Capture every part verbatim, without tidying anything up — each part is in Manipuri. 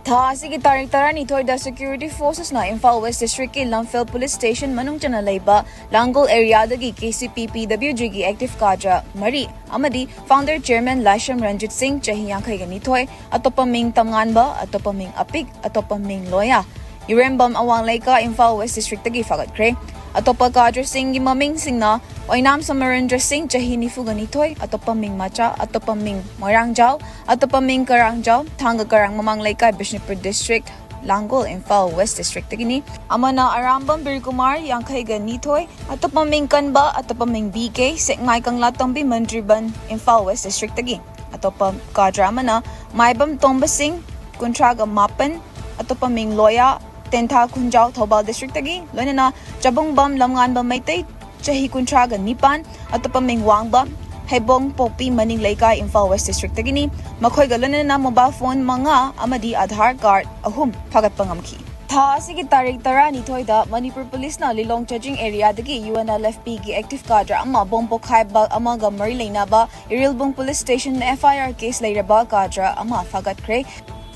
ꯊꯥ ꯑꯁꯤꯒꯤ ꯇꯥꯔꯤꯛ ꯇꯔꯥꯅꯤꯊꯣꯏꯗ Security Forcesꯅ Imphal West Districtꯀꯤ Lamphel Police Station ꯃꯅꯨꯡ ꯆꯟꯅ ꯂꯩꯕ ꯂꯥꯡꯒꯣꯜ areaꯗꯒꯤ K C P P W Gꯒꯤ active cadre ꯃꯔꯤ ꯑꯃꯗꯤ founder chairman ꯂꯥꯏꯁ꯭ꯔꯝ ꯔꯟꯖꯤꯠ ꯁꯤꯡ, ꯆꯍꯤ ꯌꯥꯡꯈꯩꯒ ꯅꯤꯊꯣꯏ, ꯑꯇꯣꯞꯄ ꯃꯤꯡ ꯇꯝꯉꯥꯟꯕ, ꯑꯇꯣꯞꯄ ꯃꯤꯡ ꯑꯄꯤꯛ, ꯑꯇꯣꯞꯄ ꯃꯤꯡ ꯂꯣꯌꯥ, ꯏꯔꯦꯝꯕꯝ ꯑꯋꯥꯡ ꯂꯩꯀꯥ, Imphal West Districtꯇꯒꯤ ꯐꯥꯒꯠꯈ꯭ꯔꯦ꯫ ꯑꯇꯣꯞꯄ cadreꯁꯤꯡꯒꯤ ꯃꯃꯤꯡꯁꯤꯡꯅ ꯑꯣꯏꯅꯥꯝ ꯁꯃꯔꯦꯟꯗ꯭ꯔ ꯁꯤꯡ, ꯆꯍꯤ ꯅꯤꯐꯨꯒ ꯅꯤꯊꯣꯏ, ꯑꯇꯣꯞꯄ ꯃꯤꯡ ꯃꯆꯥ, ꯑꯇꯣꯞꯄ ꯃꯤꯡ ꯃꯣꯏꯔꯥꯡꯖꯥꯎ, ꯑꯇꯣꯞꯄ ꯃꯤꯡ ꯀꯔꯥꯡꯖꯥꯎ, ꯊꯥꯡꯒ ꯀꯔꯥꯡ ꯃꯃꯥꯡ ꯂꯩꯀꯥꯏ, ꯕꯤꯁꯅꯨꯄꯨꯔ district, ꯂꯥꯡꯒꯣꯜ, Imphal West Districtꯇꯒꯤꯅꯤ꯫ ꯑꯃꯅ ꯑꯔꯥꯝꯕꯝ ꯕꯤꯔꯀꯨꯃꯥꯔ, ꯌꯥꯡꯈꯩꯒ ꯅꯤꯊꯣꯏ, ꯑꯇꯣꯞꯄ ꯃꯤꯡ ꯀꯟꯕ, ꯑꯇꯣꯞꯄ ꯃꯤꯡ B K, ꯁꯦꯛꯃꯥꯏ ꯀꯪꯂꯥꯇꯣꯡꯕꯤ ꯃꯟꯇ꯭ꯔꯤꯕꯟ, Imphal West Districtꯇꯒꯤ꯫ ꯑꯇꯣꯞꯄ cadre ꯑꯃꯅ ꯃꯥꯏꯕꯝ ꯇꯣꯝꯕ ꯁꯤꯡ, ꯀꯨꯟꯊ꯭ꯔꯥꯒ ꯃꯥꯄꯟ, ꯑꯇꯣꯞꯄ ꯃꯤꯡ ꯂꯣꯌꯥ, ꯇꯦꯟꯊꯥ ꯈꯨꯟꯖꯥꯎ, ꯊꯧꯕꯥꯜ districtꯇꯒꯤ, ꯂꯣꯏꯅꯅ ꯆꯕꯨꯡꯕꯝ ꯂꯝꯉꯥꯟꯕ ꯃꯩꯇꯩ, ꯆꯍꯤ ꯀꯨꯟꯊ꯭ꯔꯥꯒ ꯅꯤꯄꯥꯟ, ꯑꯇꯣꯞꯄ ꯃꯤꯡ ꯋꯥꯡꯕ, ꯍꯩꯕꯣꯡ ꯄꯣꯛꯄꯤ ꯃꯅꯤꯡ ꯂꯩꯀꯥꯏ, Imphal West Districtꯇꯒꯤꯅꯤ꯫ ꯃꯈꯣꯏꯒ ꯂꯣꯏꯅꯅ mobile phone ꯃꯉꯥ ꯑꯃꯗꯤ Aadhaar card ꯑꯍꯨꯝ ꯐꯥꯒꯠꯄ ꯉꯝꯈꯤ꯫ ꯊꯥ ꯑꯁꯤꯒꯤ ꯇꯥꯔꯤꯛ ꯇꯔꯥꯅꯤꯊꯣꯏꯗ ꯃꯅꯤꯄꯨꯔ ꯄꯨꯂꯤꯁꯅ ꯂꯤꯂꯣꯡ ꯆꯥꯖꯤꯡ areaꯗꯒꯤ UNLFPꯒꯤ active cadre ꯑꯃ bomb ꯄꯣꯈꯥꯏꯕ ꯑꯃꯒ ꯃꯔꯤ ꯂꯩꯅꯕ Irilbung police stationꯗ F I R case ꯂꯩꯔꯕ cadre ꯑꯃ ꯐꯥꯒꯠꯈ꯭ꯔꯦ꯫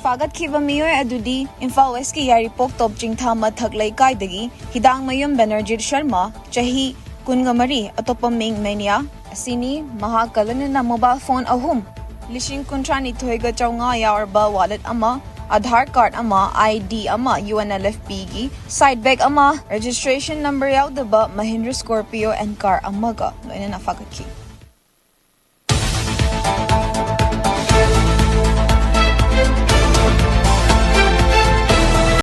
ꯐꯥꯒꯠꯈꯤꯕ ꯃꯤꯑꯣꯏ ꯑꯗꯨꯗꯤ Imphal Westꯀꯤ ꯌꯥꯏꯔꯤꯄꯣꯛ ꯇꯣꯞ ꯆꯤꯡꯊꯥ ꯃꯊꯛ ꯂꯩꯀꯥꯏꯗꯒꯤ ꯍꯤꯗꯥꯡꯃꯌꯨꯝ ꯕꯦꯅꯔꯖꯤꯠ ꯁꯔꯃ, ꯆꯍꯤ ꯀꯨꯟꯒ ꯃꯔꯤ, ꯑꯇꯣꯞꯄ ꯃꯤꯡ ꯃꯦꯅꯤꯌꯥ ꯑꯁꯤꯅꯤ꯫ ꯃꯍꯥꯛꯀ ꯂꯣꯏꯅꯅ mobile phone ꯑꯍꯨꯝ, ꯂꯤꯁꯤꯡ ꯀꯨꯟꯊ꯭ꯔꯥꯅꯤꯊꯣꯏꯒ ꯆꯥꯝꯃꯉꯥ ꯌꯥꯎꯔꯕ wallet ꯑꯃ, Aadhaar card ꯑꯃ, I D ꯑꯃ, UNLFPꯒꯤ side bag ꯑꯃ, registration number ꯌꯥꯎꯗꯕ Mahindra Scorpio and car ꯑꯃꯒ ꯂꯣꯏꯅꯅ ꯐꯥꯒꯠꯈꯤ꯫